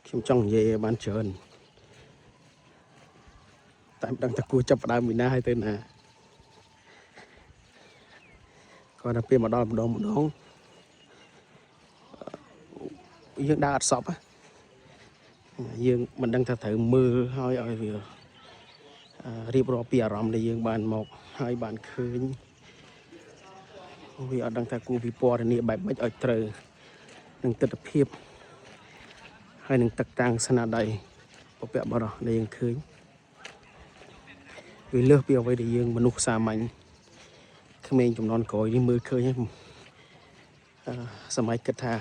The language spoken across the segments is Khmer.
ខ្ញុំចង់និយាយឲ្យបានច្រើនតែមិនដឹងថាគួរចាប់ផ្ដើមពីណាហើយទៅណាគាត់ថាពេលមកដល់ម្ដងម្ដងយើងដើរអត់សពយើងមិនដឹងថាត្រូវមើលហើយឲ្យវារៀបរាប់ពីអារម្មណ៍ដែលយើងបានមកហើយបានឃើញវាអត់ដឹងថាគួរពិពណ៌នាបែបម៉េចឲ្យត្រូវនឹងទស្សនវិជ្ជាហើយនឹងទឹកតាំងស្នាដៃពពកបរោះដែលយើងឃើញវាលើសពីអ្វីដែលយើងមនុស្សសាមញ្ញក្មេងចំនួនក្រោយនេះមើលឃើញហ្នឹងសម័យគិតថា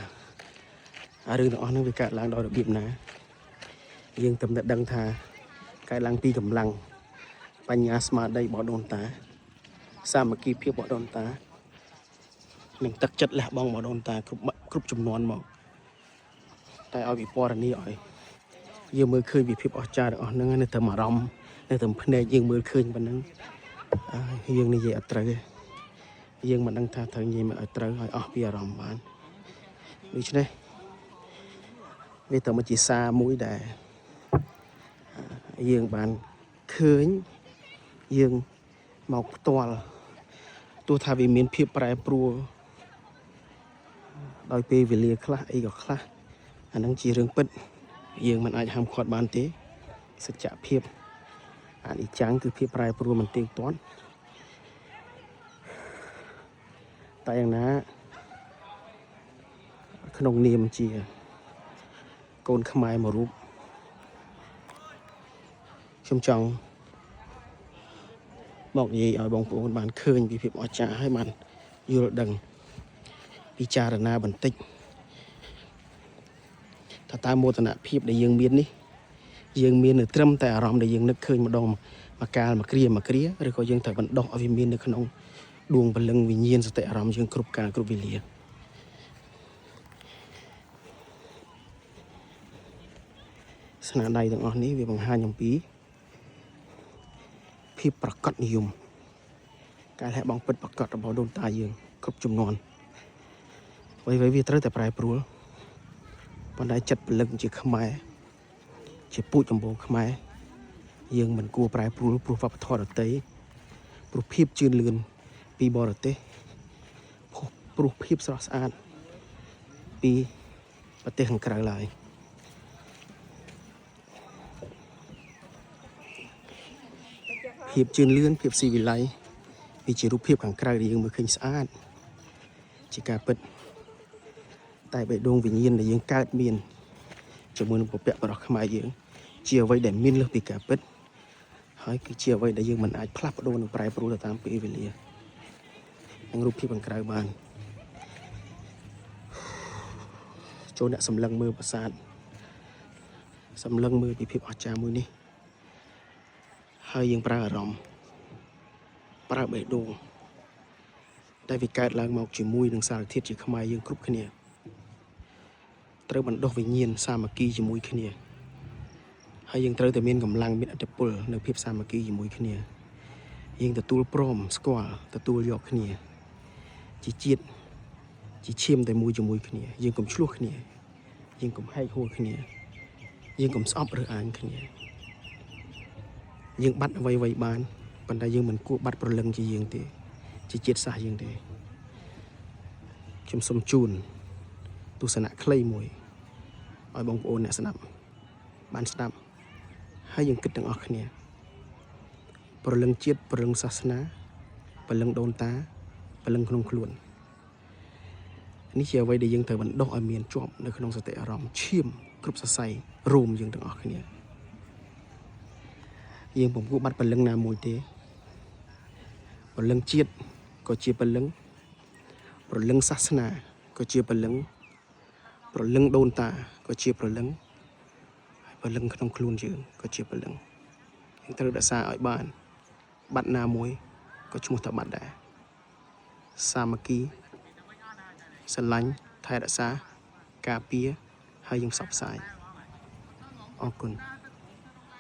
អារឿងទាំងអស់ហ្នឹងវាកើតឡើងដោយរបៀបណាយើងតែមិនដឹងថាកើតឡើងពីកម្លាំងបញ្ញាស្មារតីរបស់ដូនតាសាមគ្គីភាពរបស់ដូនតានិងទឹកចិត្តលះបង់របស់ដូនតាគ្រប់គ្រប់ចំនួនមកតែឲ្យវិពណ៌នាឲ្យយើងមើលឃើញពីភាពអស្ចារ្យទាំងអស់ហ្នឹងនៅតែអារម្មណ៍នៅតែភ្នែកយើងមើលឃើញប៉ុណ្ណឹងយើងនិយាយអត់ត្រូវទេយើងមិនដឹងថាត្រូវនិយាយមិនឲ្យត្រូវឲ្យអស់ពីអារម្មណ៍បានដូច្នេះវាត្រូវមកជាសារមួយដែលយើងបានឃើញយើងមកផ្ទាល់ទោះថាវាមានភាពប្រែប្រួលដោយពេលវេលាខ្លះអីក៏ខ្លះអាហ្នឹងជារឿងពិតយើងមិនអាចហាមឃាត់បានទេសច្ចភាពអនិច្ចំគឺភាពប្រែប្រួលមិនទៀងទាត់តែយ៉ាងណាក្នុងនាមជាកូនខ្មែរមួយរូបខ្ញុំចង់មកនិយាយឲ្យបងប្អូនបានឃើញពីភាពអស្ចារ្យហើយបានយល់ដឹងពិចារណាបន្តិចថាតើមោទនភាពដែលយើងមាននេះយើងមាននៅត្រឹមតែអារម្មណ៍ដែលយើងនឹកឃើញម្ដងមួយកាលមួយគ្រាមួយគ្រាឬក៏យើងត្រូវបណ្ដោះឲ្យវាមាននៅក្នុងដួងព្រលឹងវិញ្ញាណសតិអារម្មណ៍យើងគ្រប់កាលគ្រប់វេលា ស្នាដៃទាំងអស់នេះវាបង្ហាញអំពីភាពប្រកបនិយមការលះបង់ពិតប្រកបរបស់ដូនតាយើងគ្រប់ចំនួនអ្វីៗវាត្រូវតែប្រែប្រួលប៉ុន្តែចិត្តព្រលឹងជាខ្មែរជាពូជចម្បងខ្មែរយើងមិនគួរប្រែប្រួលព្រោះវប្បធម៌ដទៃព្រោះភាពជឿនលឿនពីបរទេសព្រោះភាពស្រស់ស្អាតពីប្រទេសខាងក្រៅឡើយ ភាពជឿនលឿនភាពស៊ីវិល័យវាជារូបភាពខាងក្រៅដែលយើងមើលឃើញស្អាតជាការពិតតែបេះដូងវិញ្ញាណដែលយើងកើតមានជាមួយនឹងពពកបរោះខ្មែរយើងជាអ្វីដែលមានលើសពីការពិតហើយគឺជាអ្វីដែលយើងមិនអាចផ្លាស់ប្ដូរនិងប្រែប្រួលទៅតាមពេលវេលានិងរូបភាពខាងក្រៅបានចូលអ្នកសម្លឹងមើលប្រាសាទសម្លឹងមើលពីភាពអស្ចារ្យមួយនេះហើយយើងប្រើអារម្មណ៍ប្រើបេះដូង ដែលវាកើតឡើងមកជាមួយនឹងសារធាតុជាខ្មែរយើងគ្រប់គ្នាត្រូវបណ្ដុះវិញ្ញាណសាមគ្គីជាមួយគ្នាហើយយើងត្រូវតែមានកម្លាំងមានឥទ្ធិពលនៅភាពសាមគ្គីជាមួយគ្នាយើងទទួលព្រមស្គាល់ទទួលយកគ្នាជាជាតិជាឈាមតែមួយជាមួយគ្នាយើងកុំឆ្លោះគ្នាយើងកុំហែកហួរគ្នាយើងកុំស្អប់រើសអើងគ្នាយើងបាត់អ្វីៗបានប៉ុន្តែយើងមិនគួរបាត់ព្រលឹងជាយើងទេជាជាតិសាសន៍យើងទេខ្ញុំសូមជូនទស្សនៈខ្លីមួយឲ្យបងប្អូនអ្នកស្ដាប់បានស្ដាប់ហើយយើងគិតទាំងអស់គ្នាព្រលឹងជាតិព្រលឹងសាសនាព្រលឹងដូនតាព្រលឹងក្នុងខ្លួននេះជាអ្វីដែលយើងត្រូវបណ្ដុះឲ្យមានជាប់នៅក្នុងសតិអារម្មណ៍ឈាមគ្រប់សរសៃរោមយើងទាំងអស់គ្នាយើងពុំគួរបាត់ព្រលឹងណាមួយទេព្រលឹងជាតិក៏ជាព្រលឹងព្រលឹងសាសនាក៏ជាព្រលឹងព្រលឹងដូនតាក៏ជាព្រលឹងហើយព្រលឹងក្នុងខ្លួនយើងក៏ជាព្រលឹងយើងត្រូវរក្សាឲ្យបានបាត់ណាមួយក៏ឈ្មោះថាបាត់ដែរសាមគ្គីស្រឡាញ់ថែរក្សាការពារហើយយើងផ្សព្វផ្សាយអរគុណ។